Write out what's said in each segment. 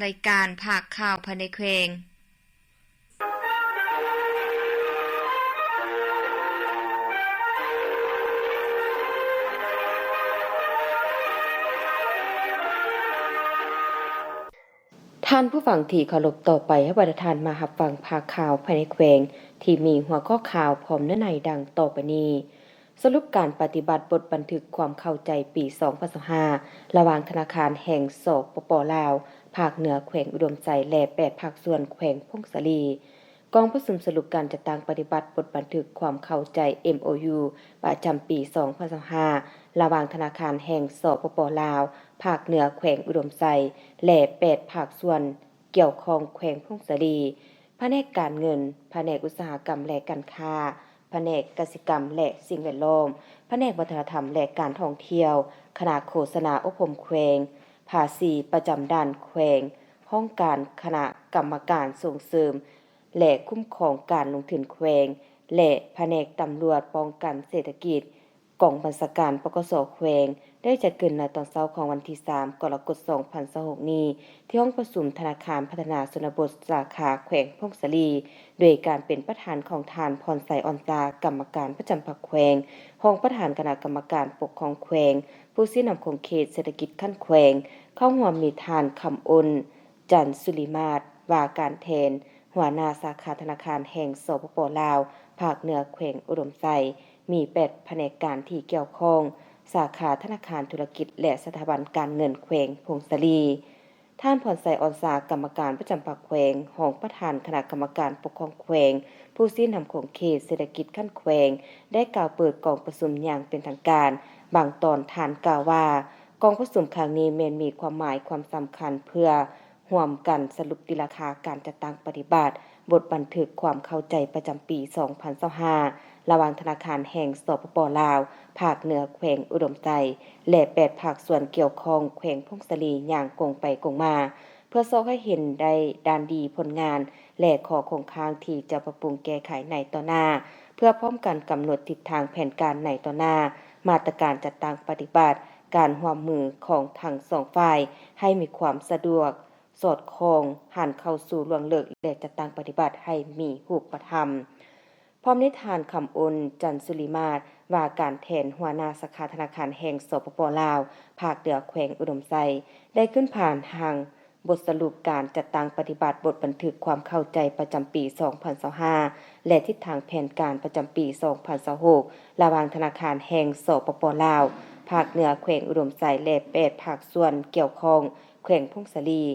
ລາຍການພາກຂ່າວພາຍໃນແຂວງ. ທ່ານຜູ້ຟັງທີ່ເຄົາລົບ, ຕໍ່ໄປໃຫ້ບັນດາທ່ານມາຮັບຟັງພາກຂ່າວພາຍໃນແຂວງ ທີ່ມີຫົວຂໍ້ຂ່າວພ້ອມເນື້ອໃນດັ່ງຕໍ່ໄປນີ້. ສະຫຼຸບການປະຕິບັດບົດບັນທຶກຄວາມເຂົ້າໃຈປີສອງພັນຊາວຫ້າ ລະຫວ່າງທະນາຄານແຫ່ງ ສປປ ລາວ ພາກເໜືອແຂວງອຸດົມໄຊ ແລະ ແປດພາກສ່ວນແຂວງຜົ້ງສາລີ. ກອງປະຊຸມສະຫຼຸບການຈັດຕັ້ງປະຕິບັດບົດບັນທຶກຄວາມເຂົ້າໃຈ ເອັມໂອຢູ ປະຈຳປີສອງພັນຊາວຫ້າ ລະຫວ່າງທະນາຄານແຫ່ງ ສປປ ລາວ ພາກເໜືອແຂວງອຸດົມໄຊ ແລະ ແປດພາກສ່ວນ ກ່ຽວຂ້ອງແຂວງຜົ້ງສາລີ, ພະແນກການເງິນ, ພະແນກອຸດສາຫະກຳ ແລະ ການຄ້າ, ພະແນກກະສິກຳ ແລະ ສິ່ງແວດລ້ອມ, ພະແນກວັດທະນະທຳ ແລະ ການທ່ອງທ່ຽວ, ຄະນະໂຄສະນາອົບຮົມແຂວງ, ພາສີປະຈຳດ່ານແຂວງ, ຫ້ອງການຄະນະກຳມະການສົ່ງເສີມ ແລະ ຄຸ້ມຄອງການລົງທຶນແຂວງ ແລະ ພະແນກຕຳຫຼວດປ້ອງກັນເສດຖະກິດ. ກອງບັນຊາການ ປກສ ແຂວງ ໄດ້ຈັດຂຶ້ນໃນຕອນເຊົ້າຂອງວັນທີສາມ ກໍລະກົດ ສອງພັນຊາວຫົກນີ້ ທີ່ຫ້ອງປະຊຸມທະນາຄານພັດທະນາຊົນນະບົດສາຂາແຂວງຜົ້ງສາລີ ໂດຍການເປັນປະທານຂອງທ່ານ ພອນໄຊ ອອນຊາ ກຳມະການປະຈຳພັກແຂວງ, ຮອງປະທານຄະນະກຳມະການປົກຄອງແຂວງ, ຜູ້ຊີ້ນຳຂົງເຂດເສດຖະກິດຂັ້ນແຂວງ, ເຂົ້າຮ່ວມມີທ່ານ ຄຳອົນ ຈັນສຸລິມາດ ວ່າການແທນ ຫົວໜ້າສາຂາທະນາຄານແຫ່ງ ສປປ ລາວ ພາກເໜືອແຂວງອຸດົມໄຊ, ມີແປດພະແນກການທີ່ກ່ຽວຂ້ອງ, ສາຂາທະນາຄານທຸລະກິດ ແລະ ສະຖາບັນການເງິນແຂວງຜົ້ງສາລີ. ທ່ານ ພອນໄຊ ອອນຊາ ກຳມະການປະຈຳພັກແຂວງ, ຮອງປະທານຄະນະກຳມະການປົກຄອງແຂວງ, ຜູ້ຊີ້ນຳຂົງເຂດເສດຖະກິດຂັ້ນແຂວງ ໄດ້ກ່າວເປີດກອງປະຊຸມຢ່າງເປັນທາງການ. ບາງຕອນທ່ານກ່າວວ່າ, ກອງປະຊຸມຄັ້ງນີ້ແມ່ນມີຄວາມໝາຍຄວາມສຳຄັນເພື່ອ ຮ່ວມກັນສະຫຼຸບຕີລາຄາການຈັດຕັ້ງປະຕິບັດບົດບັນທຶກຄວາມເຂົ້າໃຈປະຈຳປີສອງພັນຊາວຫ້າ ລະຫວ່າງທະນາຄານແຫ່ງ ສປປ ລາວ ພາກເໜືອແຂວງອຸດົມໄຊ ແລະ ແປດພາກສ່ວນກ່ຽວຂ້ອງແຂວງຜົ້ງສາລີຢ່າງກົງໄປກົງມາ, ເພື່ອຊອກໃຫ້ເຫັນໄດ້ດ້ານດີ, ຜົນງານ ແລະ ຂໍ້ຄົງຄ້າງທີ່ຈະປັບປຸງແກ້ໄຂໃນຕໍ່ໜ້າ, ເພື່ອພ້ອມກັນກຳນົດທິດທາງແຜນການໃນຕໍ່ໜ້າ, ມາດຕະການຈັດຕັ້ງປະຕິບັດ, ການຮ່ວມມືຂອງທັງສອງຝ່າຍໃຫ້ມີຄວາມສະດວກ, ສອດຄ່ອງ, ຫັນເຂົ້າສູ່ລວງເລິກ ແລະ ຈັດຕັ້ງປະຕິບັດໃຫ້ມີຮູບປະທຳ. ພ້ອມດ້ວຍທ່ານ ຄຳອົນ ຈັນສຸລິມາດ ວ່າການແທນຫົວໜ້າສາຂາທະນາຄານແຫ່ງ ສປປ ລາວ ພາກເໜືອແຂວງອຸດົມໄຊ ໄດ້ຂຶ້ນຜ່ານຮ່າງບົດສະຫຼຸບການຈັດຕັ້ງປະຕິບັດບົດບັນທຶກຄວາມເຂົ້າໃຈປະຈຳປີສອງພັນຊາວຫ້າ ແລະ ທິດທາງແຜນການປະຈຳປີສອງພັນຊາວຫົກ ລະຫວ່າງທະນາຄານແຫ່ງ ສປປ ລາວ ພາກເໜືອແຂວງອຸດົມໄຊ ແລະ ແປດພາກສ່ວນກ່ຽວຂ້ອງ ແຂວງຜົ້ງສາລີ,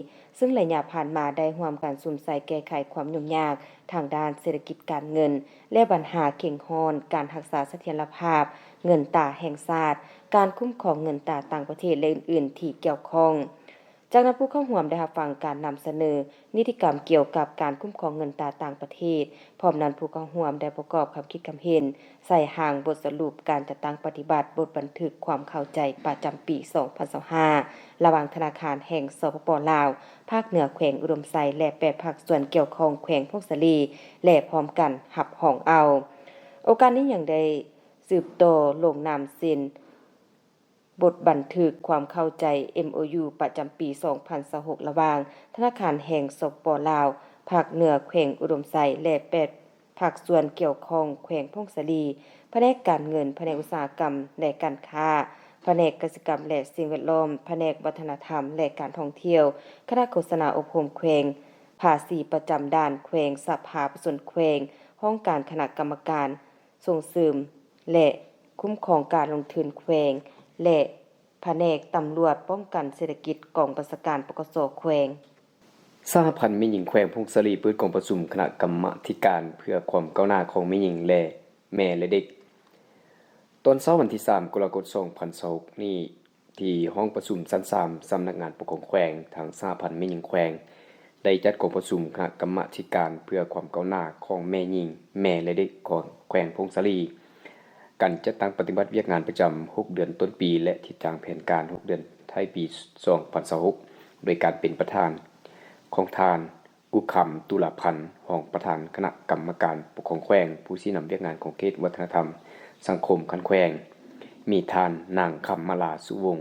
ຊຶ່ງໄລຍະຜ່ານມາໄດ້ຮ່ວມກັນສຸມໃສ່ແກ້ໄຂຄວາມຫຍຸ້ງຍາກທາງດ້ານເສດຖະກິດການເງິນ ແລະ ບັນຫາເຄັ່ງຮ້ອນ, ການຮັກສາສະຖຽນລະພາບເງິນຕາແຫ່ງຊາດ, ການຄຸ້ມຄອງເງິນຕາຕ່າງປະເທດ ແລະ ອື່ນໆທີ່ກ່ຽວຂ້ອງ. ຈາກນັ້ນ ຜູ້ເຂົ້າຮ່ວມໄດ້ຮັບຟັງການນຳສະເໜີນິຕິກຳກ່ຽວກັບການຄຸ້ມຄອງເງິນຕາຕ່າງປະເທດ. ພ້ອມນັ້ນ ຜູ້ເຂົ້າຮ່ວມໄດ້ປະກອບຄຳຄິດຄຳເຫັນ ໃສ່ຮ່າງບົດສະຫຼຸບການຈັດຕັ້ງປະຕິບັດບົດບັນທຶກຄວາມເຂົ້າໃຈປະຈຳປີສອງພັນຊາວຫ້າ ລະຫວ່າງທະນາຄານແຫ່ງ ສປປ ລາວ ພາກເໜືອແຂວງອຸດົມໄຊ ແລະ ແປດພາກສ່ວນກ່ຽວຂ້ອງແຂວງຜົ້ງສາລີ ແລະ ພ້ອມກັນຮັບຮອງເອົາ. ໂອກາດນີ້ຍັງໄດ້ສືບຕໍ່ລົງນາມເຊັນບົດບັນທຶກຄວາມເຂົ້າໃຈ ເອັມໂອຢູ ປະຈຳປີສອງພັນຊາວຫົກ ລະຫວ່າງທະນາຄານແຫ່ງ ສປປ ລາວ ພາກເໜືອແຂວງອຸດົມໄຊ ແລະ ແປດ ພາກສ່ວນກ່ຽວຂ້ອງແຂວງຜົ້ງສາລີ, ພະແນກການເງິນ, ພະແນກອຸດສາຫະກຳ ແລະ ການຄ້າ, ພະແນກກະສິກຳ ແລະ ສິ່ງແວດລ້ອມ, ພະແນກວັດທະນະທຳ ແລະ ການທ່ອງທ່ຽວ, ຄະນະໂຄສະນາອົບຮົມແຂວງ, ພາສີປະຈຳດ່ານແຂວງ, ສະພາປະຊາຊົນແຂວງ, ຫ້ອງການຄະນະກຳມະການສົ່ງເສີມ ແລະ ຄຸ້ມຄອງການລົງທຶນແຂວງ ແລະ ພະແນກຕຳຫຼວດປ້ອງກັນເສດຖະກິດ ກອງບັນຊາການ ປກສ ແຂວງ. ສະຫະພັນແມ່ຍິງແຂວງຜົ້ງສາລີ ເປີດກອງປະຊຸມຄະນະກຳມາທິການເພື່ອຄວາມກ້າວໜ້າຂອງແມ່ຍິງ ແລະ ແມ່ ແລະ ເດັກ. ຕອນເຊົ້າວັນທີສາມ ກໍລະກົດ ສອງພັນຊາວຫົກນີ້ ທີ່ຫ້ອງປະຊຸມຊັ້ນສາມ ສຳນັກງານປົກຄອງແຂວງ, ທາງສະຫະພັນແມ່ຍິງແຂວງ ໄດ້ຈັດກອງປະຊຸມຄະນະກຳມາທິການເພື່ອຄວາມກ້າວໜ້າຂອງແມ່ຍິງ, ແມ່ ແລະ ເດັກ ຂອງແຂວງຜົ້ງສາລີ, ການຈັດຕັ້ງປະຕິບັດວຽກງານປະຈຳຫົກເດືອນຕົ້ນປີ ແລະ ທິດທາງແຜນການຫົກເດືອນທ້າຍປີສອງພັນຊາວຫົກ ໂດຍການເປັນປະທານຂອງທ່ານ ອຸຄຳ ຕຸລາພັນ ຮອງປະທານຄະນະກຳມະການປົກຄອງແຂວງ, ຜູ້ຊີ້ນຳວຽກງານຂົງເຂດວັດທະນະທຳສັງຄົມຂັ້ນແຂວງ, ມີທ່ານ ນາງ ຄຳມາລາ ສຸວົງ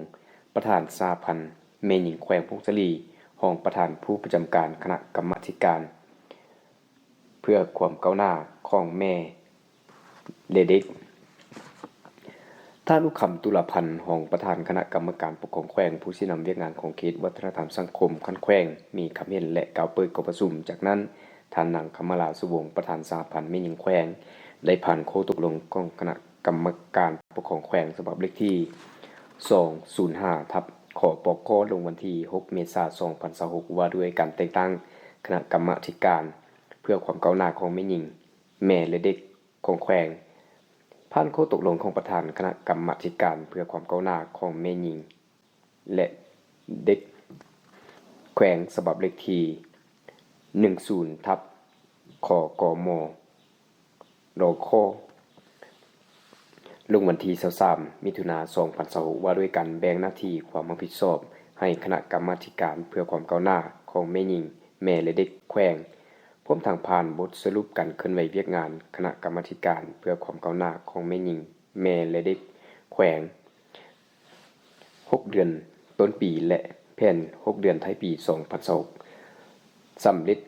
ປະທານສະຫະພັນແມ່ຍິງແຂວງຜົ້ງສາລີ, ຮອງປະທານຜູ້ປະຈຳການຄະນະກຳມາທິການ ເພື່ອຄວາມກ້າວໜ້າຂອງແມ່ ແລະ ເດັກ. ທ່ານ ອຸຄຳ ຕຸລາພັນ ຮອງປະທານຄະນະກຳມະການປົກຄອງແຂວງ, ຜູ້ຊີ້ນຳວຽກງານຂອງເຂດວັດທະນະທຳສັງຄົມຂັ້ນແຂວງ ມີຄຳເຫັນ ແລະ ກ່າວເປີດກອງປະຊຸມ. ຈາກນັ້ນ, ທ່ານ ນາງ ຄຳມາລາ ສຸວົງ ປະທານສະຫະພັນແມ່ຍິງແຂວງ ໄດ້ຜ່ານຂໍ້ຕົກລົງຂອງຄະນະກຳມະການປົກຄອງແຂວງ ສະບັບເລກທີສອງສູນຫ້າ ທັບ ຄປຄ ລົງວັນທີຫົກ ເມສາ ສອງພັນຊາວຫົກ ວ່າດ້ວຍການແຕ່ງຕັ້ງຄະນະກຳມາທິການເພື່ອຄວາມກ້າວໜ້າຂອງແມ່ຍິງ, ແມ່ ແລະ ເດັກຂອງແຂວງ, ຜ່ານຂໍ້ຕົກລົງຂອງປະທານຄະນະກຳມາທິການເພື່ອຄວາມກ້າວໜ້າຂອງແມ່ຍິງ ແລະ ເດັກແຂວງ ສະບັບເລກທີໜຶ່ງສູນ ທັບ ຄກມ ລຄ ລົງວັນທີຊາວສາມ ມິຖຸນາ ສອງພັນຊາວຫົກ ວ່າດ້ວຍການແບ່ງໜ້າທີ່ຄວາມຮັບຜິດຊອບໃຫ້ຄະນະກຳມາທິການເພື່ອຄວາມກ້າວໜ້າຂອງແມ່ຍິງ, ແມ່ ແລະ ເດັກແຂວງ, ພ້ອມທັງຜ່ານບົດສະຫຼຸບການເຄື່ອນໄຫວວຽກງານຄະນະກຳມາທິການເພື່ອຄວາມກ້າວໜ້າຂອງແມ່ຍິງ, ແມ່ ແລະ ເດັກແຂວງ ຫົກເດືອນຕົ້ນປີ ແລະ ແຜນຫົກເດືອນທ້າຍປີ ສອງພັນຊາວຫົກ ສຳເລັດ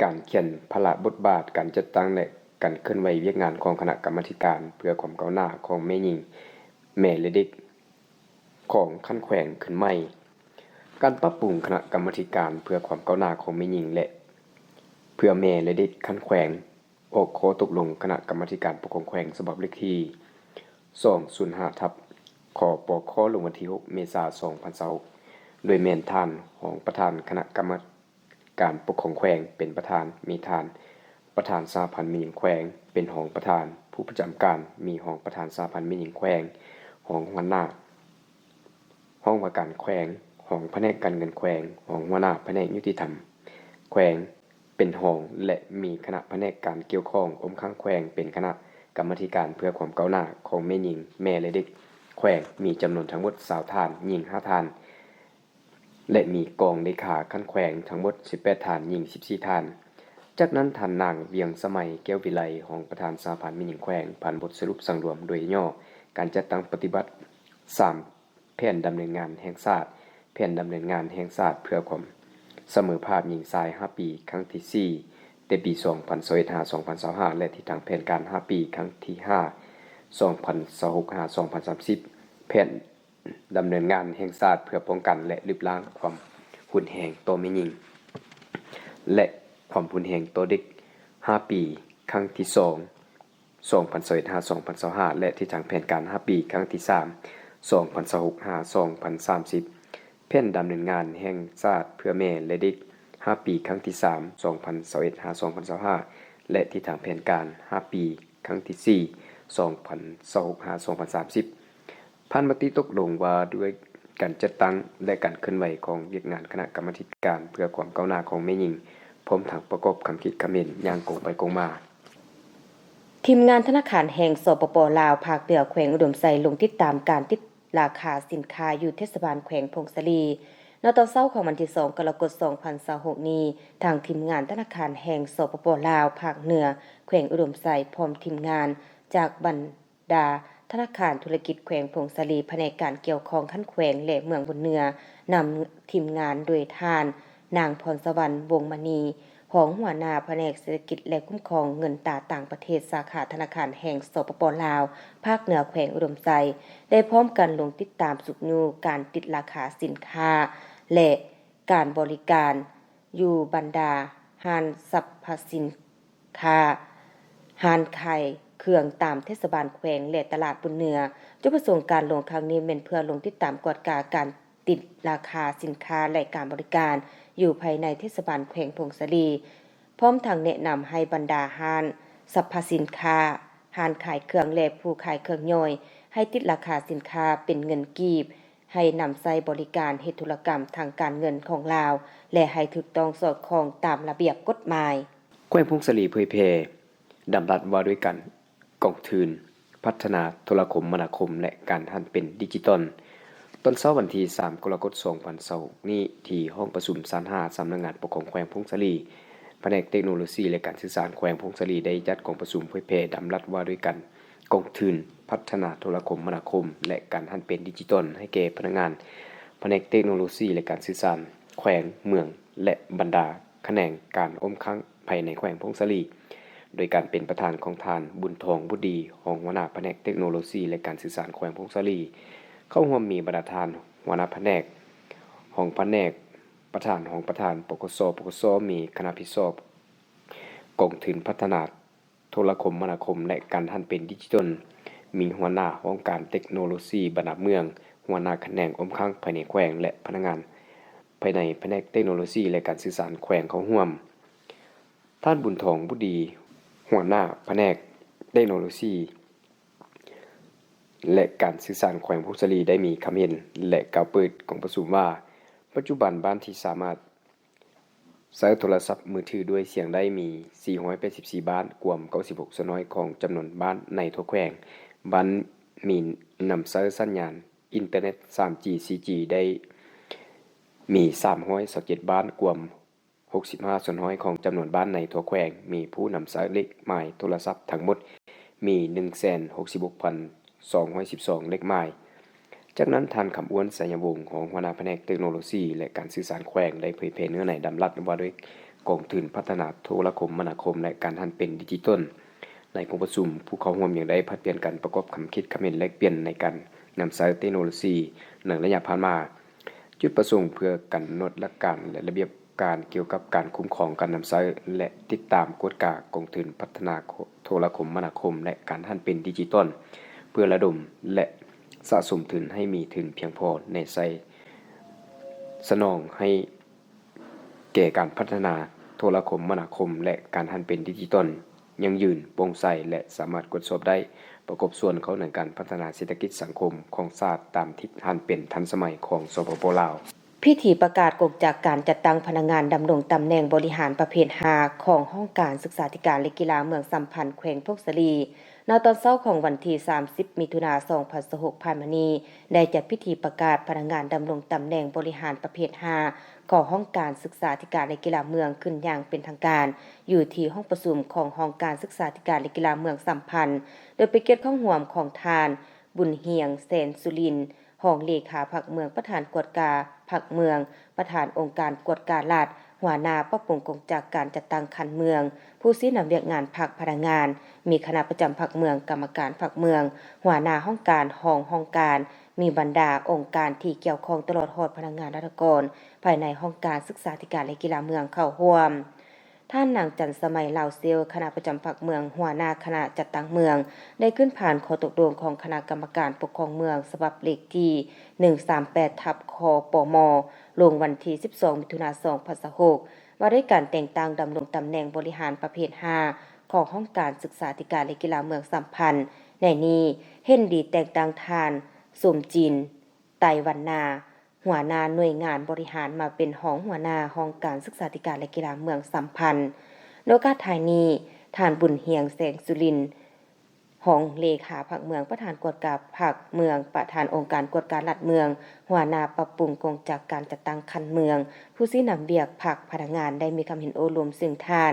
ການຂຽນພາລະບົດບາດການຈັດຕັ້ງ ແລະ ການເຄື່ອນໄຫວວຽກງານຂອງຄະນະກຳມາທິການເພື່ອຄວາມກ້າວໜ້າຂອງແມ່ຍິງ, ແມ່ ແລະ ເດັກຂອງຂັ້ນແຂວງຂຶ້ນໃໝ່, ການປັບປຸງຄະນະກຳມາທິການເພື່ອຄວາມກ້າວໜ້າຂອງແມ່ຍິງ ແລະ ເພື່ອແມ່ ແລະ ເດັກຂັ້ນແຂວງ. ອອກຂໍ້ຕົກລົງຄະນະກຳມາທິການປົກຄອງແຂວງ ສະບັບເລກທີສອງສູນຫ້າ ທັບ ຄປຄ ລົງວັນທີຫົກ ເມສາ ສອງພັນຊາວຫົກ ໂດຍແມ່ນທ່ານຮອງປະທານຄະນະກຳມາທິການປົກຄອງແຂວງເປັນປະທານ, ມີທ່ານປະທານສະຫະພັນແມ່ຍິງແຂວງເປັນຮອງປະທານ, ຜູ້ປະຈຳການມີຮອງປະທານສະຫະພັນແມ່ຍິງແຂວງ, ຮອງຫົວໜ້າ ຫ້ອງວ່າການແຂວງ, ຮອງພະແນກການເງິນແຂວງ, ຮອງຫົວໜ້າພະແນກຍຸຕິທຳແຂວງເປັນຮອງ ແລະ ມີຄະນະພະແນກການກ່ຽວຂ້ອງອົມຂ້າງແຂວງເປັນຄະນະກຳມາທິການເພື່ອຄວາມກ້າວໜ້າຂອງແມ່ຍິງ, ແມ່ ແລະ ເດັກແຂວງ ມີຈຳນວນທັງໝົດຊາວທ່ານ, ຍິງຫ້າທ່ານ ແລະ ມີກອງເລຂາຂັ້ນແຂວງທັງໝົດສິບແປດທ່ານ, ຍິງສິບສີ່ທ່ານ. ຈາກນັ້ນ, ທ່ານນາງ ວຽງສະໄໝ ແກ້ວວິໄລ ຮອງປະທານສະຫະພັນແມ່ຍິງແຂວງ ຜ່ານບົດສະຫຼຸບສັງລວມໂດຍຫຍໍ້ການຈັດຕັ້ງປະຕິບັດສາມ ແຜນດຳເນີນງານແຫ່ງຊາດ, ແຜນດຳເນີນງານແຫ່ງຊາດເພື່ອຄວາມສະເໝີພາບຍິງຊາຍຫ້າປີ ຄັ້ງທີສີ່ ແຕ່ປີສອງພັນຊາວເອັດ ຫາ ສອງພັນຊາວຫ້າ ແລະ ທິດທາງແຜນການຫ້າປີ ຄັ້ງທີຫ້າ ສອງພັນຊາວຫົກ ຫາ ສອງພັນສາມສິບ, ແຜນດຳເນີນງານແຫ່ງຊາດເພື່ອປ້ອງກັນ ແລະ ລຶບລ້າງຄວາມຮຸນແຮງຕໍ່ແມ່ຍິງ ແລະ ຄວາມຮຸນແຮງຕໍ່ເດັກຫ້າປີ ຄັ້ງທີສອງ ສອງພັນຊາວເອັດ ຫາ ສອງພັນຊາວຫ້າ ແລະ ທິດທາງແຜນການຫ້າປີ ຄັ້ງທີສາມ ສອງພັນຊາວຫົກ ຫາ ສອງພັນສາມສິບ, ແຜນດຳເນີນງານແຫ່ງຊາດເພື່ອແມ່ ແລະ ເດັກຫ້າປີ ຄັ້ງທີສາມ ສອງພັນຊາວເອັດ ຫາ ສອງພັນຊາວຫ້າ ແລະ ທິດທາງແຜນການຫ້າປີ ຄັ້ງທີສີ່ ສອງພັນຊາວຫົກ ຫາ ສອງພັນສາມສິບ. ຜ່ານມະຕິຕົກລົງວ່າດ້ວຍການຈັດຕັ້ງ ແລະ ການເຄື່ອນໄຫວຂອງວຽກງານຄະນະກຳມາທິການເພື່ອຄວາມກ້າວໜ້າຂອງແມ່ຍິງ, ພ້ອມທັງປະກອບຄຳຄິດຄຳເຫັນຢ່າງກົງໄປກົງມາ. ທີມງານທະນາຄານແຫ່ງ ສປປ ລາວ ພາກເໜືອແຂວງອຸດົມໄຊ ລົງຕິດຕາມການຕິດລາຄາສິນຄ້າຢູ່ເທດສະບານແຂວງຜົ້ງສາລີ. ນະຕອນເຊົ້າຂອງວັນທີສອງ ກໍລະກົດ ສອງພັນຊາວຫົກນີ້, ທາງທີມງານທະນາຄານແຫ່ງ ສປປ ລາວ ພາກເໜືອແຂວງອຸດົມໄຊ ພ້ອມທີມງານຈາກບັນ ດາທະນາຄານທຸລະກິດແຂວງຜົ້ງສາລີ, ພະແນກການກ່ຽວຂ້ອງຂັ້ນແຂວງ ແລະ ເມືອງບຸນເໜືອ, ນຳທີມງານໂດຍທ່ານ ນາງ ພອນສະຫວັນ ວົງມະນີ, ຮອງຫົວໜ້າພະແນກເສດຖະກິດ ແລະ ຄຸ້ມຄອງເງິນຕາຕ່າງປະເທດ ສາຂາທະນາຄານແຫ່ງ ສປປ ລາວ ພາກເໜືອແຂວງອຸດົມໄຊ ໄດ້ພ້ອມກັນລົງຕິດຕາມຊຸກຍູ້ການຕິດລາຄາສິນຄ້າ ແລະ ການບໍລິການຢູ່ບັນດາຮ້ານສັບພະສິນ ຄ້າ, ຮ້ານຂາຍເຄື່ອງຕາມເທດສະບານແຂວງ ແລະ ຕະຫຼາດບຸນເໜືອ. ຈຸດປະສົງການລົງຄັ້ງນີ້ແມ່ນເພື່ອລົງຕິດຕາມກວດກາການຕິດລາຄາສິນຄ້າ ແລະ ການບໍລິການຢູ່ພາຍໃນເທດສະບານແຂວງຜົ້ງສາລີ, ພ້ອມທັງແນະນຳໃຫ້ບັນດາຮ້ານສັບພະສິນຄ້າ, ຮ້ານຂາຍເຄື່ອງ ແລະ ຜູ້ຂາຍເຄື່ອງຍ່ອຍ ໃຫ້ຕິດລາຄາສິນຄ້າເປັນເງິນກີບ, ໃຫ້ນຳໃຊ້ບໍລິການເຮັດທຸລະກຳທາງການເງິນຂອງລາວ ແລະ ໃຫ້ຖືກຕ້ອງສອດຄ່ອງຕາມລະບຽບກົດໝາຍ. ແຂວງຜົ້ງສາລີເຜີຍແຜ່ດຳລັດວ່າດ້ວຍການ ກອງທຶນພັດທະນາໂທລະຄົມມະນາຄົມ ແລະ ການຫັນເປັນດິຈິຕອນ. ຕອນເຊົ້າວັນທີສາມ ກໍລະກົດ ສອງພັນຊາວຫົກນີ້ ທີ່ຫ້ອງປະຊຸມຊັ້ນຫ້າ ສຳນັກງານປົກຄອງແຂວງຜົ້ງສາລີ, ພະແນກເຕັກໂນໂລຊີ ແລະ ການສື່ສານແຂວງຜົ້ງສາລີ ໄດ້ຈັດກອງປະຊຸມເຜີຍແຜ່ດຳລັດວ່າດ້ວຍການ ກອງທຶນພັດທະນາໂທລະຄົມມະນາຄົມ ແລະ ການຫັນເປັນດິຈິຕອນ ໃຫ້ແກ່ພະນັກງານພະແນກເຕັກໂນໂລຊີ ແລະ ການສື່ສານ ແຂວງ, ເມືອງ ແລະ ບັນດາຂະແໜງການອົມຄ້າງພາຍໃນແຂວງຜົ້ງສາລີ, ໂດຍການເປັນປະທານຂອງທ່ານ ບຸນທອງ ບຸດດີ ຮອງຫົວໜ້າພະແນກເຕັກໂນໂລຊີ ແລະ ການສື່ສານແຂວງຜົ້ງສາລີ. ເຂົ້າຮ່ວມມີບັນດາທ່ານຫົວໜ້າພະແນກ, ຮອງພະແນກ, ປະທານ, ຮອງປະທານ ປກສ, ປກສ ມີຄະນະຜິດຊອບກອງທຶນພັດທະນາ ໂທລະຄົມມະນາຄົມ ແລະ ການຫັນເປັນດິຈິຕອນ, ມີຫົວໜ້າຫ້ອງການເຕັກໂນໂລຊີບັນດາເມືອງ, ຫົວໜ້າຂະແໜງອົມຄ້າງພາຍໃນແຂວງ ແລະ ພະນັກງານພາຍໃນພະແນກເຕັກໂນໂລຊີ ແລະ ການສື່ສານແຂວງເຂົ້າຮ່ວມ. ທ່ານ ບຸນທອງ ບຸດດີ ຫົວໜ້າພະແນກເຕັກໂນໂລຊີ ແລະ ການສື່ສານແຂວງຜົ້ງສາລີ ໄດ້ມີຄຳເຫັນ ແລະ ກ່າວເປີດກອງປະຊຸມວ່າ, ປັດຈຸບັນບ້ານທີ່ສາມາດ ໃຊ້ໂທລະສັບມືຖືດ້ວຍສຽງໄດ້ມີສີ່ຮ້ອຍແປດສິບສີ່ບ້ານ, ກວມເກົ້າສິບຫົກສ່ວນຮ້ອຍຂອງຈຳນວນບ້ານໃນທົ່ວແຂວງ. ບ້ານມີນຳໃຊ້ສັນຍານອິນເຕີເນັດສາມຈີ ສີ່ຈີ ໄດ້ມີສາມຮ້ອຍຊາວເຈັດບ້ານ, ກວມຫົກສິບຫ້າສ່ວນຮ້ອຍຂອງຈຳນວນບ້ານໃນທົ່ວແຂວງ. ມີຜູ້ນຳໃຊ້ເລກໝາຍໂທລະສັບທັງໝົດມີໜຶ່ງແສນຫົກສິບຫົກພັນສອງຮ້ອຍສິບສອງເລກໝາຍ. ຈາກນັ້ນ, ທ່ານ ຄຳອ້ວນ ໄຊຍະວົງ ຮອງຫົວໜ້າພະແນກເຕັກໂນໂລຊີ ແລະ ການສື່ສານແຂວງ ໄດ້ເຜີຍແຜ່ເນື້ອໃນດຳລັດວ່າດ້ວຍກອງທຶນພັດທະນາໂທລະຄົມມະນາຄົມ ແລະ ການຫັນເປັນດິຈິຕອນ. ໃນກອງປະຊຸມ, ຜູ້ເຂົ້າຮ່ວມຍັງໄດ້ຜັດປ່ຽນກັນປະກອບຄຳຄິດຄຳເຫັນແລກປ່ຽນໃນການນຳໃຊ້ເຕັກໂນໂລຊີໃນໄລຍະຜ່ານມາ. ຈຸດປະສົງເພື່ອກຳນົດຫຼັກການ ແລະ ລະບຽບ ການກ່ຽວກັບການຄຸ້ມຄອງການນຳໃຊ້ ແລະ ຕິດຕາມກວດກາກອງທຶນພັດທະນາໂທລະຄົມມະນາຄົມ ແລະ ການຫັນເປັນດິຈິຕອນ ເພື່ອລະດົມ ແລະ ສະສົມທຶນໃຫ້ມີທຶນພຽງພໍໃນໃຊ້ສະໜອງໃຫ້ແກ່ການພັດທະນາໂທລະຄົມມະນາຄົມ ແລະ ການຫັນເປັນດິຈິຕອນ ຢັ້ງຢືນ, ໂປ່ງໃສ ແລະ ສາມາດກວດສອບໄດ້, ປະກອບສ່ວນເຂົ້າໃນການພັດທະນາເສດຖະກິດສັງຄົມຂອງຊາດຕາມທິດຫັນເປັນທັນສະໄໝຂອງ ສປປ ລາວ. ພິທີປະກາດກົງຈັກການຈັດຕັ້ງພະນັກງານດຳລົງຕຳແໜ່ງບໍລິຫານປະເພດຫ້າ ຂອງຫ້ອງການສຶກສາທິການ ແລະ ກິລາເມືອງສຳພັນ ແຂວງຜົ້ງສາລີ ໃນຕອນເຊົ້າຂອງວັນທີສາມສິບ ມິຖຸນາ ສອງພັນຊາວຫົກ ຜ່ານມານີ້ ໄດ້ຈັດພິທີປະກາດພະນັກງານດຳລົງຕຳແໜ່ງບໍລິຫານປະເພດຫ້າ ຂອງຫ້ອງການສຶກສາທິການ ແລະ ກິລາເມືອງ ຂຶ້ນຢ່າງເປັນທາງການ ຢູ່ທີ່ຫ້ອງປະຊຸມຂອງຫ້ອງການສຶກສາທິການ ແລະ ກິລາເມືອງສຳພັນ ໂດຍເປັນກຽດເຂົ້າຮ່ວມຂອງທ່ານ ບຸນຮຽງ ແສນສຸລິນ ຮອງເລຂາພັກເມືອງ, ປະທານກວດກາພັກເມືອງ, ປະທານອົງການກວດກາລັດ, ຫົວໜ້າປັບປຸງກົງຈັກການຈັດຕັ້ງຂັ້ນເມືອງ, ຜູ້ຊີ້ນຳວຽກງານພັກພະນັກງານ, ມີຄະນະປະຈຳພັກເມືອງ, ກຳມະການພັກເມືອງ, ຫົວໜ້າຫ້ອງການ, ຮອງຫ້ອງການ, ມີບັນດາອົງການທີ່ກ່ຽວຂ້ອງ ຕະຫຼອດຮອດພະນັກງານລັດຖະກອນ ພາຍໃນຫ້ອງການສຶກສາທິການ ແລະ ກິລາເມືອງເຂົ້າຮ່ວມ. ທ່ານນາງ ຈັນສະໄໝ ລາວເຊວ ຄະນະປະຈຳພັກເມືອງ, ຫົວໜ້າຄະນະຈັດຕັ້ງເມືອງ ໄດ້ຂຶ້ນຜ່ານຂໍ້ຕົກລົງຂອງຄະນະກຳມະການປົກຄອງເມືອງ ສະບັບເລກທີໜຶ່ງສາມແປດ ທັບ ຄປມ ລົງວັນທີສິບສອງ ມິຖຸນາ ສອງພັນຊາວຫົກ ວ່າດ້ວຍການແຕ່ງຕັ້ງດຳລົງຕຳແໜ່ງບໍລິຫານປະເພດຫ້າ ຂອງຫ້ອງການສຶກສາທິການ ແລະ ກິລາເມືອງສຳພັນ. ໃນນີ້ເຫັນດີແຕ່ງຕັ້ງທ່ານ ສົມຈິນ ໄຕວັນນາ ຫົວໜ້າໜ່ວຍງານບໍລິຫານມາເປັນຮອງຫົວໜ້າຫ້ອງການສຶກສາທິການ ແລະ ກິລາເມືອງສຳພັນ. ໃນໂອກາດທ້າຍນີ້, ທ່ານ ບຸນຮຽງ ແສງສຸລິນ ຮອງເລຂາພັກເມືອງ, ປະທານກວດກາພັກເມືອງ, ປະທານອົງການກວດກາລັດເມືອງ, ຫົວໜ້າປັບປຸງກົງຈັກການຈັດຕັ້ງຂັ້ນເມືອງ, ຜູ້ຊີ້ນຳວຽກພັກພະນັກງານ ໄດ້ມີຄຳເຫັນໂອ້ລົມ, ຊຶ່ງທ່ານ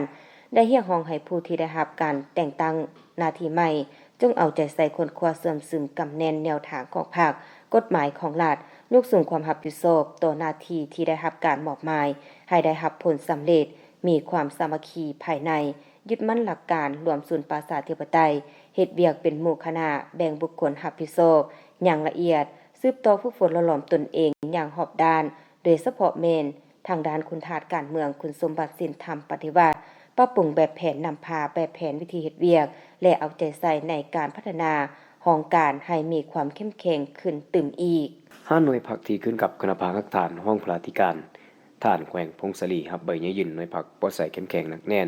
ໄດ້ຮຽກຮ້ອງໃຫ້ຜູ້ທີ່ໄດ້ຮັບການແຕ່ງຕັ້ງໜ້າທີ່ໃໝ່ ຈົ່ງເອົາໃຈໃສ່ຄົ້ນຄວ້າເຊື່ອມຊຶມກຳແໜ້ນແນວທາງຂອງພັກ, ກົດໝາຍຂອງລັດ, ຍົກສູງຄວາມຮັບຜິດຊອບຕໍ່ໜ້າທີ່ທີ່ໄດ້ຮັບການມອບໝາຍໃຫ້ໄດ້ຮັບຜົນສຳເລັດ, ມີຄວາມສາມັກຄີພາຍໃນ, ຍຶດໝັ້ນຫຼັກການລວມສູນປະຊາທິປະໄຕ, ເຮັດວຽກເປັນໝູ່ຄະນະ, ແບ່ງບຸກຄົນຮັບຜິດຊອບຢ່າງລະອຽດ, ສືບຕໍ່ຝຶກຝົນຫຼໍ່ຫຼອມຕົນເອງຢ່າງຮອບດ້ານ, ໂດຍສະເພາະແມ່ນ ທາງດ້ານຄຸນທາດການເມືອງ, ຄຸນສົມບັດສິນທຳປະຕິວັດ, ປັບປຸງແບບແຜນນຳພາ, ແບບແຜນວິທີເຮັດວຽກ ແລະ ເອົາໃຈໃສ່ໃນການພັດທະນາຫ້ອງການໃຫ້ມີຄວາມເຂັ້ມແຂງຂຶ້ນຕື່ມອີກ. ຫ້າໜ່ວຍພັກທີ່ຂຶ້ນກັບຄະນະພັກຮາກຖານຫ້ອງພະລາທິການ ທະຫານແຂວງຜົ້ງສາລີ ຮັບໃບຢັ້ງຢືນໜ່ວຍພັກປອດໃສເຂັ້ມແຂງໜັກແໜ້ນ.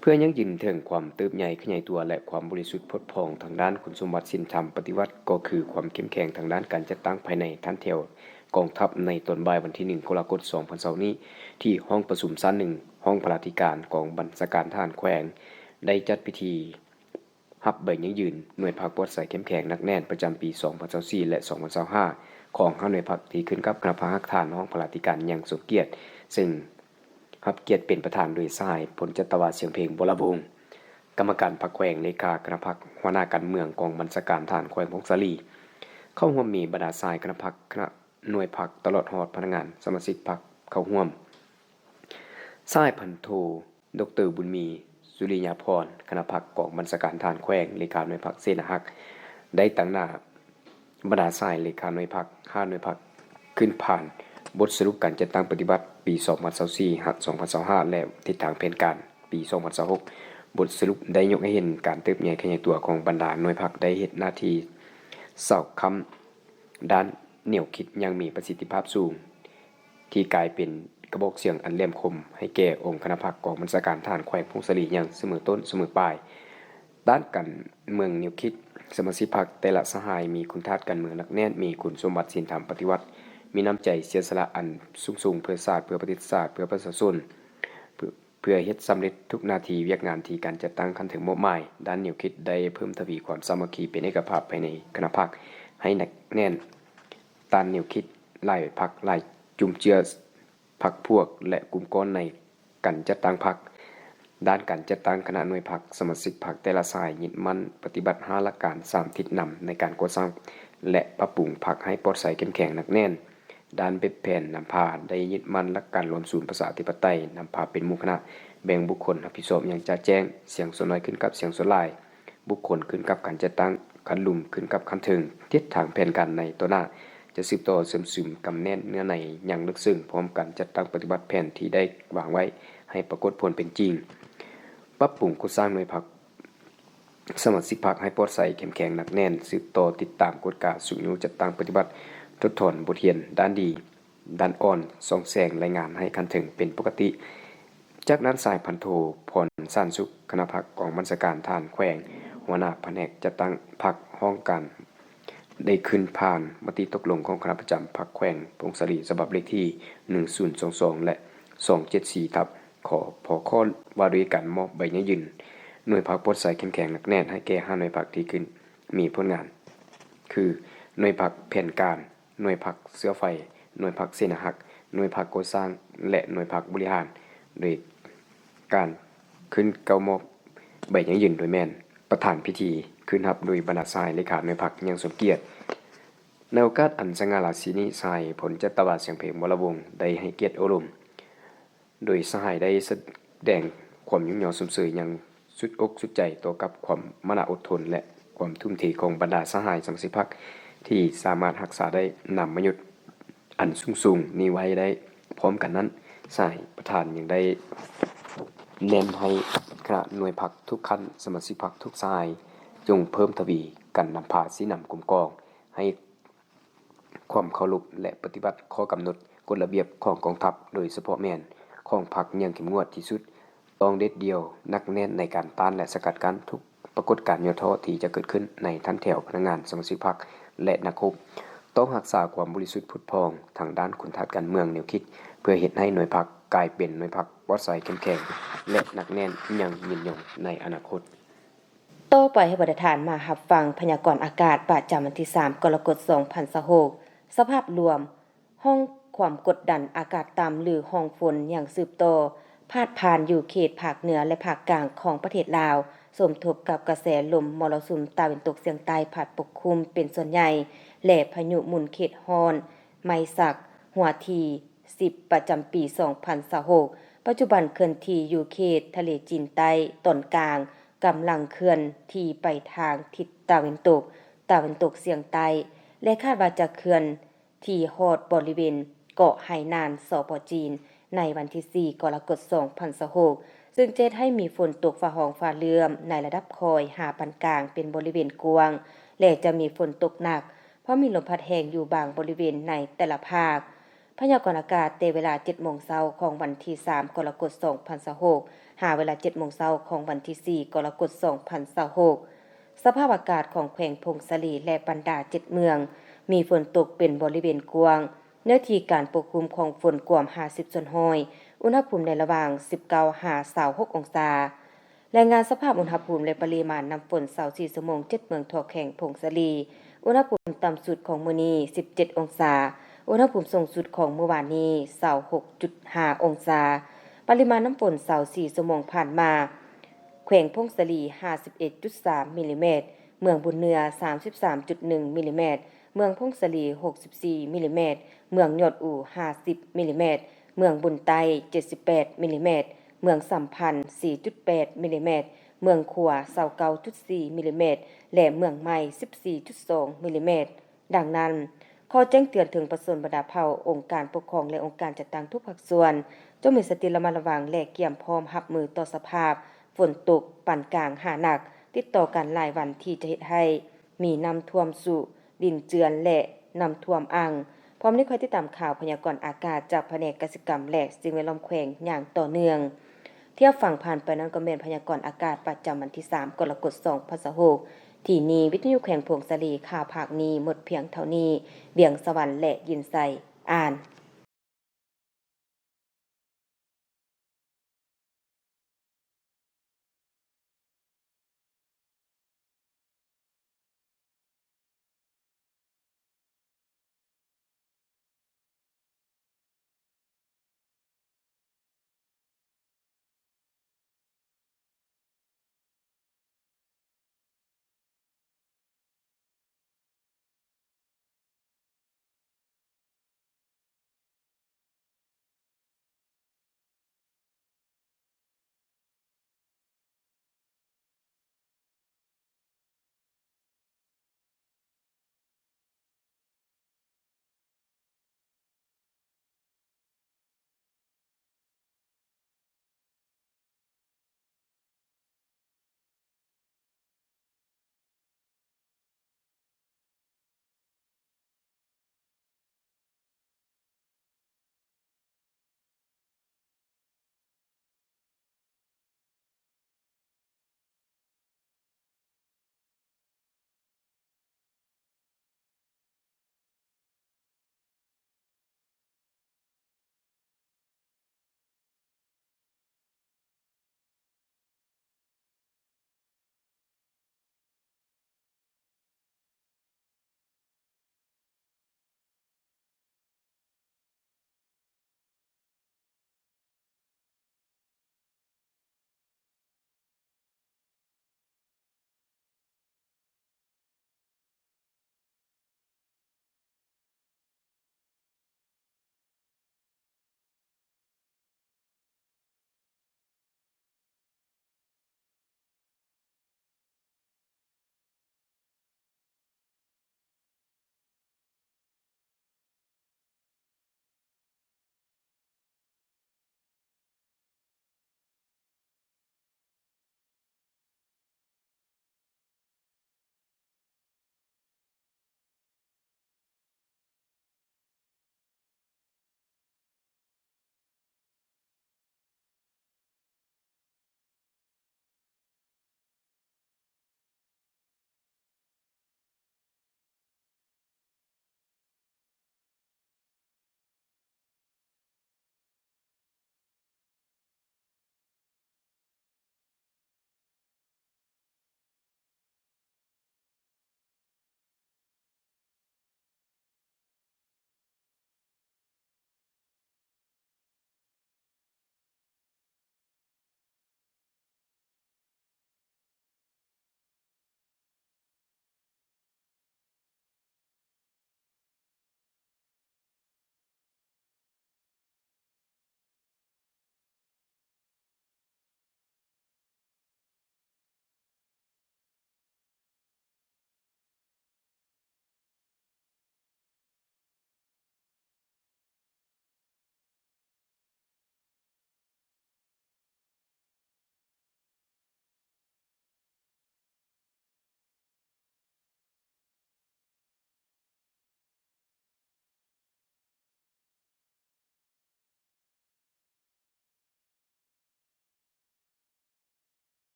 ເພື່ອຢັ້ງຢືນເຖິງຄວາມເຕີບໃຫຍ່ຂະຫຍາຍຕົວ ແລະ ຄວາມບໍລິສຸດຜົດຜ່ອງທາງດ້ານຄຸນສົມບັດສິນທຳປະຕິວັດ ກໍຄືຄວາມເຂັ້ມແຂງທາງດ້ານການຈັດຕັ້ງພາຍໃນ. ທ່ານແຖວ ກອງທັບໃນຕອນບ່າຍວັນທີໜຶ່ງ ກໍລະກົດ ສອງພັນຊາວ ນີ້ ທີ່ຫ້ອງປະຊຸມຊັ້ນໜຶ່ງ ຫ້ອງພະລາທິການ ກອງບັນຊາການທະຫານແຂວງ ໄດ້ຈັດພິທີຮັບໃບຢັ້ງຢືນໜ່ວຍພັກປອດໃສເຂັ້ມແຂງໜັກແໜ້ນປະຈຳປີສອງພັນຊາວສີ່ ແລະ ສອງພັນຊາວຫ້າ ຂອງຫ້າໜ່ວຍພັກທີ່ຂຶ້ນກັບຄະນະພັກຮາກຖານຫ້ອງພະລາທິການຢ່າງສົມກຽດ, ເຊິ່ງຮັບກຽດເປັນປະທານໂດຍສະຫາຍ ພົນຈັດຕະວາ ສຽງເພັງ ບໍລະວົງ ກຳມະການພັກແຂວງ, ເລຂາຄະນະພັກ, ຫົວໜ້າການເມືອງກອງບັນຊາການທະຫານແຂວງຜົ້ງສາລີ. ເຂົ້າຮ່ວມມີບັນດາສະຫາຍຄະນະພັກ, ຄະນະ ໜ່ວຍພັກ ຕະຫຼອດຮອດພະນັກງານ, ສະມາຊິກພັກ ເຂົ້າຮ່ວມ. ສະຫາຍພັນໂທ ດອກເຕີ ບຸນມີ ສຸລິຍາພອນ ຄະນະພັກກອງບັນຊາການທະຫານແຂວງ ເລຂາໜ່ວຍພັກເສນາຮັກ ໄດ້ຕາງໜ້າບັນດາສະຫາຍເລຂາໜ່ວຍພັກ ຫ້າໜ່ວຍພັກ ຂຶ້ນຜ່ານບົດສະຫຼຸບການຈັດຕັ້ງປະຕິບັດປີສອງພັນຊາວສີ່ ຫາ ສອງພັນຊາວຫ້າ ແລະ ທິດທາງແຜນການປີສອງພັນຊາວຫົກ. ບົດສະຫຼຸບໄດ້ຍົກໃຫ້ເຫັນການເຕີບໃຫຍ່ຂະຫຍາຍຕົວຂອງບັນດາໜ່ວຍພັກ ໄດ້ເຮັດໜ້າທີ່ເສົາຄ້ຳດ້ານແນວຄິດຢ່າງມີປະສິດທິພາບສູງ ທີ່ກາຍເປັນກະບອກສຽງອັນແຫຼມຄົມໃຫ້ແກ່ອົງຄະນະພັກກອງບັນຊາການທະຫານແຂວງຜົ້ງສາລີຢ່າງສະເໝີຕົ້ນສະເໝີປາຍ. ດ້ານການເມືອງແນວຄິດ, ສະມາຊິກພັກແຕ່ລະສະຫາຍມີຄຸນທາດການເມືອງໜັກແໜ້ນ, ມີຄຸນສົມບັດສິນທຳປະຕິວັດ, ມີນ້ຳໃຈເສຍສະຫຼະອັນສູງສົ່ງເພື່ອຊາດ, ເພື່ອປະເທດຊາດ, ເພື່ອປະຊາຊົນ, ເພື່ອ ເພື່ອເຮັດສຳເລັດທຸກໜ້າທີ່ວຽກງານທີ່ການຈັດຕັ້ງຂັ້ນເທິງມອບໝາຍ. ດ້ານແນວຄິດໄດ້ເພີ່ມທະວີຄວາມສາມັກຄີເປັນເອກະພາບພາຍໃນຄະນະພັກໃຫ້ໜັກແໜ້ນ. ດ້ານແນວຄິດ, ຫຼາຍພັກ, ຫຼາຍຈຸ້ມເຈື້ອພັກພວກ ແລະ ກຸ່ມກ້ອນໃນການຈັດຕັ້ງພັກ. ດ້ານການຈັດຕັ້ງຄະນະໜ່ວຍພັກ, ສະມາຊິກພັກແຕ່ລະສາຍຍຶດໝັ້ນປະຕິບັດຫ້າຫຼັກການ, ສາມທິດນຳໃນການກໍ່ສ້າງ ແລະ ປັບປຸງພັກໃຫ້ປອດໃສເຂັ້ມແຂງໜັກແໜ້ນ. ດ້ານແບບແຜນນຳພາໄດ້ຍຶດໝັ້ນຫຼັກການລວມສູນປະຊາທິປະໄຕ, ນຳພາເປັນໝູ່ຄະນະ, ແບ່ງບຸກຄົນຮັບຜິດຊອບຢ່າງຈະແຈ້ງ, ສຽງສ່ວນໜ້ອຍຂຶ້ນກັບສຽງສ່ວນຫຼາຍ, ບຸກຄົນຂຶ້ນກັບການຈັດຕັ້ງ, ຂັ້ນລຸ່ມຂຶ້ນກັບຂັ້ນເທິງ. ທິດທາງແຜນການໃນຕໍ່ໜ້າຈະສືບຕໍ່ເຊື່ອມຊຶມກຳແໜ້ນເນື້ອໃນຢ່າງເລິກເຊິ່ງ, ພ້ອມກັນຈັດຕັ້ງປະຕິບັດແຜນທີ່ໄດ້ວາງໄວ້ໃຫ້ປາກົດຜົນເປັນຈິງ. ປັບປຸງໂຄງສ້າງໜ່ວຍພັກ ສະມາຊິກພັກໃຫ້ປອດໃສເຂັ້ມແຂງໜັກແໜ້ນ, ສືບຕໍ່ຕິດຕາມກວດກາຊຸກຍູ້ຈັດຕັ້ງປະຕິບັດ, ຖົດຖອນບົດຮຽນດ້ານດີ, ດ້ານອ່ອນ, ສ່ອງແສງລາຍງານໃຫ້ຂັ້ນເທິງເປັນປົກກະຕິ. ຈາກນັ້ນ ສະຫາຍພັນໂທ ພອນສານສຸກ ຄະນະພັກກອງບັນຊາການທະຫານແຂວງ, ຫົວໜ້າພະແນກຈັດຕັ້ງພັກຫ້ອງການ ໄດ້ຂຶ້ນຜ່ານມະຕິຕົກລົງຂອງຄະນະປະຈຳພັກແຂວງຜົ້ງສາລີ ສະບັບເລກທີໜຶ່ງສູນສອງສອງ ແລະ ສອງເຈັດສີ່ ທັບ ຄພຄ ວ່າດ້ວຍການມອບໃບຢັ້ງຢືນໜ່ວຍພັກປອດໃສເຂັ້ມແຂງໜັກແໜ້ນໃຫ້ແກ່ຫ້າໜ່ວຍພັກທີ່ຂຶ້ນມີຜົນງານ ຄື ໜ່ວຍພັກແຜນການ, ໜ່ວຍພັກເຊື້ອໄຟ, ໜ່ວຍພັກເສນາຮັກ, ໜ່ວຍພັກກໍ່ສ້າງ ແລະ ໜ່ວຍພັກບໍລິຫານ, ໂດຍການຂຶ້ນກ່າວມອບໃບຢັ້ງຢືນໂດຍແມ່ນ ປະທານພິທີຂຶ້ນຮັບໂດຍບັນດາສະຫາຍເລຂາໜ່ວຍພັກຢ່າງສົມກຽດ. ໃນໂອກາດອັນສະຫງ່າລາສີນີ້, ສະຫາຍ ພົນຈັດຕະວາ ສຽງເພັງ ວໍລະວົງ ໄດ້ໃຫ້ກຽດໂອ້ລົມ, ໂດຍສະຫາຍໄດ້ສະແດງຄວາມຍົກຍໍຊົມເຊີຍຢ່າງສຸດອົກສຸດໃຈຕໍ່ກັບຄວາມມານາອົດທົນ ແລະ ຄວາມທຸ່ມເທຂອງບັນດາສະຫາຍສະມາຊິກພັກ ທີ່ສາມາດຮັກສາໄດ້ນາມມະຍົດອັນສູງໆນີ້ໄວ້ໄດ້. ພ້ອມກັນນັ້ນ, ສະຫາຍປະທານຍັງໄດ້ແນະນຳໃຫ້ຄະນະໜ່ວຍພັກທຸກຂັ້ນ, ສະມາຊິກພັກທຸກສະຫາຍ ຈົ່ງເພີ່ມທະວີການນຳພາຊີ້ນຳກົມກອງໃຫ້ ຄວາມເຄົາລົບ ແລະ ປະຕິບັດຂໍ້ກຳນົດກົດລະບຽບຂອງກອງທັບ, ໂດຍສະເພາະແມ່ນຂອງພັກຢ່າງເຂັ້ມງວດທີ່ສຸດ, ຕ້ອງເດັດດ່ຽວໜັກແໜ້ນໃນການຕ້ານ ແລະ ສະກັດກັ້ນທຸກປາກົດການຫຍໍ້ທໍ້ທີ່ຈະເກີດຂຶ້ນໃນຖັນແຖວພະນັກງານ, ສະມາຊິກພັກ ແລະ ນັກຮົບ. ຕ້ອງຮັກສາຄວາມບໍລິສຸດຜຸດຜ່ອງທາງດ້ານຄຸນທາດການເມືອງແນວຄິດ ເພື່ອເຮັດໃຫ້ໜ່ວຍພັກກາຍເປັນໜ່ວຍພັກປອດໃສເຂັ້ມແຂງ ແລະ ໜັກແໜ້ນຢ່າງຍືນຍົງໃນອະນາຄົດ. ຕໍ່ໄປໃຫ້ບັນດາທ່ານມາຮັບຟັງພະຍາກອນອາກາດປະຈຳວັນທີສາມ ກໍລະກົດ ສອງພັນຊາວຫົກ. ສະພາບລວມ, ຮ່ອງຄວາມກົດດັນອາກາດຕ່ຳ ຫຼື ຮ່ອງຝົນ ຍັງສືບຕໍ່ພາດຜ່ານຢູ່ເຂດພາກເໜືອ ແລະ ພາກກາງຂອງປະເທດລາວ, ສົມທົບກັບກະແສລົມມໍລະສຸມຕາເວັນຕົກສຽງໃຕ້ພັດປົກຄຸມເປັນສ່ວນໃຫຍ່ ແລະ ພາຍຸໝູນເຂດຮ້ອນໄມສັກ ຫົວທີ ສິບ ປະຈຳປີສອງພັນຊາວຫົກ ປັດຈຸບັນເຄື່ອນທີ່ຢູ່ເຂດທະເລຈີນໃຕ້ຕອນກາງ, ກຳລັງເຄື່ອນທີ່ໄປທາງທິດຕາເວັນຕົກ, ຕາເວັນຕົກສຽງໃຕ້ ແລະ ຄາດວ່າຈະເຄື່ອນທີ່ຮອດບໍລິເວນເກາະໄຮນານ ສປ ຈີນ ໃນວັນທີສີ່ ກໍລະກົດ ສອງພັນຊາວຫົກ ຊຶ່ງຈະເຮັດໃຫ້ມີຝົນຕົກຟ້າຮ້ອງຟ້າເຫຼື້ອມໃນລະດັບຄ່ອຍຫາປານກາງເປັນບໍລິເວນກວ້າງ ແລະ ຈະມີຝົນຕົກໜັກ, ເພາະມີລົມພັດແຮງຢູ່ບາງບໍລິເວນໃນແຕ່ລະພາກ. ພະຍາກອນອາກາດແຕ່ເວລາເຈັດໂມງເຊົ້າຂອງວັນທີສາມ ກໍລະກົດ ສອງພັນຊາວຫົກ ຫາເວລາເຈັດໂມງເຊົ້າຂອງວັນທີສີ່ ກໍລະກົດ ສອງພັນຊາວຫົກ. ສະພາບອາກາດຂອງແຂວງຜົ້ງສາລີ ແລະ ບັນດາເຈັດເມືອງ ມີຝົນຕົກເປັນບໍລິເວນກວ້າງ, ເນື້ອທີ່ການປົກຄຸມຂອງຝົນກວມຫ້າສິບສ່ວນຮ້ອຍ, ອຸນຫະພູມໃນລະຫວ່າງສິບເກົ້າຫາຊາວຫົກອົງສາ. ລາຍງານສະພາບອຸນຫະພູມ ແລະ ປະລິມານນ້ຳຝົນ ຊາວສີ່ຊົ່ວໂມງ ເຈັດເມືອງທົ່ວແຂວງຜົ້ງສາລີ, ອຸນຫະພູມຕ່ຳສຸດຂອງມື້ນີ້ ສິບເຈັດອົງສາ, ອຸນຫະພູມສູງສຸດຂອງມື້ວານນີ້ ຊາວຫົກຈຸດຫ້າອົງສາ. ປະລິມານນ້ຳຝົນ ຊາວສີ່ຊົ່ວໂມງຜ່ານມາ, ແຂວງຜົ້ງສາລີ ຫ້າສິບເອັດຈຸດສາມມິລລີແມັດ, ເມືອງບຸນເໜືອ ສາມສິບສາມຈຸດໜຶ່ງມິລລີແມັດ, ເມືອງຜົ້ງສາລີ ຫົກສິບສີ່ມິລລີແມັດ, ເມືອງຍອດອູ ຫ້າສິບມິລລີແມັດ, ເມືອງບຸນໃຕ້ ເຈັດສິບແປດມິລລີແມັດ, ເມືອງສຳພັນ ສີ່ຈຸດແປດມິລລີແມັດ, ເມືອງຂວາ ຊາວເກົ້າຈຸດສີ່ມິລລີແມັດ ແລະ ເມືອງໃໝ່ ສິບສີ່ຈຸດສອງມິລລີແມັດ. ດັ່ງນັ້ນ, ຂໍແຈ້ງເຕືອນເຖິງປະຊາຊົນບັນດາເຜົ່າ, ອົງການປົກຄອງ ແລະ ອົງການຈັດຕັ້ງທຸກພາກສ່ວນ, ຈົ່ງມີສະຕິລະມັດລະວັງ ແລະ ກຽມພ້ອມຮັບມືຕໍ່ສະພາບຝົນຕົກປານກາງຫາໜັກ ຕິດຕໍ່ກັນຫຼາຍວັນ ທີ່ຈະເຮັດໃຫ້ມີນ້ຳຖ້ວມຊຸ, ດິນເຈື່ອນ ແລະ ນ້ຳຖ້ວມອັ່ງ. ພ້ອມນີ້, ຄອຍຕິດຕາມຂ່າວພະຍາກອນອາກາດຈາກພະແນກກະສິກຳ ແລະ ສິ່ງແວດລ້ອມແຂວງຢ່າງຕໍ່ເນື່ອງ. ທີ່ຮັບຟັງຜ່ານໄປນັ້ນກໍແມ່ນພະຍາກອນອາກາດປະຈຳວັນທີສາມ ກໍລະກົດ ສອງພັນຊາວຫົກ. ທີ່ນີ້ ວິທະຍຸແຂວງຜົ້ງສາລີ, ຂ່າວພາກນີ້ໝົດພຽງເທົ່ານີ້. ວຽງສະຫວັນ ແລະ ຍິນໄຊ ອ່ານ.